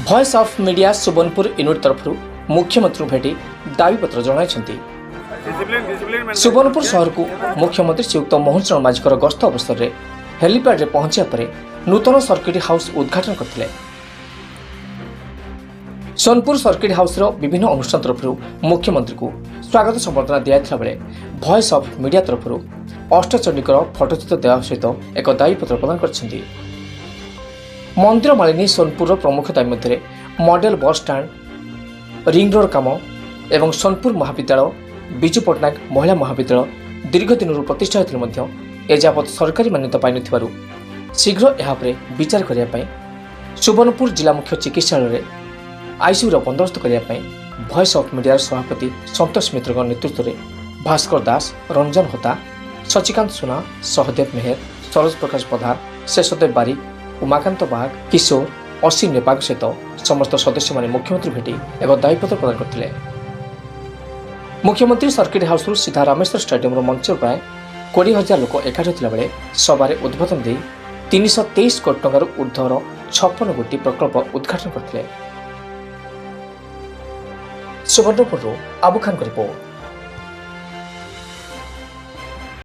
Voice of media Subarnapur unit ତରଫରୁ ମୁଖ୍ୟମନ୍ତ୍ରୀଙ୍କୁ ଭେଟି ଦାବିପତ୍ର ଜଣାଇଛନ୍ତି। ସୁବର୍ଣ୍ଣପୁର ସହରକୁ ମୁଖ୍ୟମନ୍ତ୍ରୀ ଶ୍ରୀଯୁକ୍ତ ମୋହନ ଚରଣ ମାଝୀଙ୍କର ଗସ୍ତ ଅବସରରେ ହେଲିପ୍ୟାଡ୍ରେ ପହଞ୍ଚିବା ପରେ ନୂତନ ସର୍କିଟ୍ ହାଉସ୍ ଉଦ୍ଘାଟନ କରିଥିଲେ। ସୋନପୁର ସର୍କିଟ୍ ହାଉସ୍ର ବିଭିନ୍ନ ଅନୁଷ୍ଠାନ ତରଫରୁ ମୁଖ୍ୟମନ୍ତ୍ରୀଙ୍କୁ ସ୍ୱାଗତ ସମ୍ବର୍ଦ୍ଧନା ଦିଆଯାଇଥିଲା ବେଳେ ଭଏସ୍ ଅଫ୍ ମିଡିଆ ତରଫରୁ ଅଷ୍ଟଚଣ୍ଡୀଙ୍କର ଫଟୋଚିତ୍ର ଦେବା ସହିତ ଏକ ଦାବିପତ୍ର ପ୍ରଦାନ କରିଛନ୍ତି। ମନ୍ଦିର ମାଳିନୀ ସୋନପୁରର ପ୍ରମୁଖ ଦାବି ମଧ୍ୟରେ model bus stand, ring road କାମ ଏବଂ ସୋନପୁର ମହାବିଦ୍ୟାଳୟ, ବିଜୁ ପଟ୍ଟନାୟକ ମହିଳା ମହାବିଦ୍ୟାଳୟ ଦୀର୍ଘ ଦିନରୁ ପ୍ରତିଷ୍ଠା ହୋଇଥିଲେ ମଧ୍ୟ ଏଯାବତ୍ ସରକାରୀ ମାନ୍ୟତା ପାଇନଥିବାରୁ ଶୀଘ୍ର ଏହା ଉପରେ ବିଚାର କରିବା ପାଇଁ, ସୁବର୍ଣ୍ଣପୁର ଜିଲ୍ଲା ମୁଖ୍ୟ ଚିକିତ୍ସାଳୟରେ ଆଇସିୟୁର ବନ୍ଦୋବସ୍ତ କରିବା ପାଇଁ ଭଏସ୍ ଅଫ୍ ମିଡିଆର ସଭାପତି ସନ୍ତୋଷ ମିତ୍ରଙ୍କ ନେତୃତ୍ୱରେ ଭାସ୍କର ଦାସ, ରଞ୍ଜନ ହୋତା, ସଚିକାନ୍ତ ସୁନା, ସହଦେବ ମେହେର, ସରୋଜ ପ୍ରକାଶ ପ୍ରଧାନ, ଶେଷଦେବ ବାରିକ, ଉମାକାନ୍ତ ବାଗ, କିଶୋର, ଅସୀମ ନେପାଙ୍କ ସହିତ ସମସ୍ତ ସଦସ୍ୟମାନେ ମୁଖ୍ୟମନ୍ତ୍ରୀ ଭେଟି ଏକ ଦାବିପତ୍ର ପ୍ରଦାନ କରିଥିଲେ। ମୁଖ୍ୟମନ୍ତ୍ରୀ ସର୍କିଟ୍ ହାଉସ୍ରୁ ସିଧା ରାମେଶ୍ୱର ଷ୍ଟାଡିୟମର ମଞ୍ଚ ପ୍ରାୟ 20,000 ଲୋକ ଏକାଠି ହୋଇଥିଲାବେଳେ ସଭାରେ ଉଦ୍ବୋଧନ ଦେଇ 323 କୋଟି ଟଙ୍କାରୁ ଉର୍ଦ୍ଧ୍ୱର 56 ଗୋଟି ପ୍ରକଳ୍ପ ଉଦ୍ଘାଟନ କରିଥିଲେ। ସୁବର୍ଣ୍ଣପୁରରୁ ଆବୁ ଖାନଙ୍କ ରିପୋର୍ଟ।